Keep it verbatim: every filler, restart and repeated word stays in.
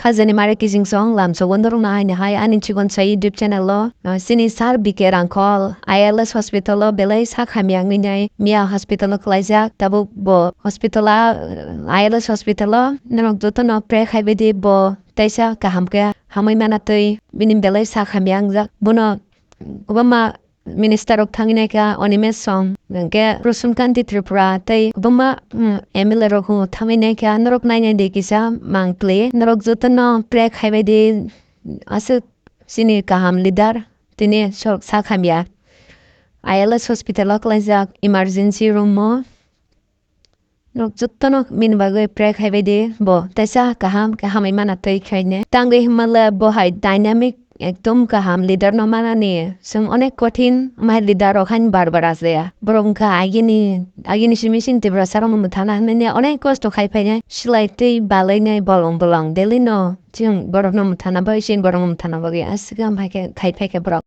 Khajani mare kiching song lamsogo norokno haini hai ani chikon sa YouTube channel o, ah, chini sir B K Rangkhol I L S hospital o belai sak hamya wngwi nai miya hospital o kwlaijak. Tabuk bo hospital a, ah, I L S hospital o norok jotono pray khaibaidi bo teisa kaham khe hamwi mana twi bini belai sak hamya wngjak. Bono kwbangma minister rok thangwi naikha, Animesh Song, hwnkhe Prasun Kanti Tripura tei kwbangma, mm, M L A rok thangwi naikha. Norok nainai di kisa mangpli, norok jotono pray khaibaidi aswk chini kaham leader tini sok sak hamya. I L S hospital o kwlaijak emergency room o. Nok jotono bini bagwi pray khaibaidi bo teisa kaham khe hamwi mana twi khaine. Tangwi himale bo hai dynamic ekdom kaham leader no manani. Chwng onek kothin mai leader rok hain bar bar ajaya. Borok wngkha agini, agini simi sini Tiprasa rokno mwthana hinmani onek kosto khai phainai. Silai twi balai nai bolong bolong daily no. Chwng borokno mwthana bagwi, chwng borokno mwthana bagwi aswk ham hai khe khai phai khe borok.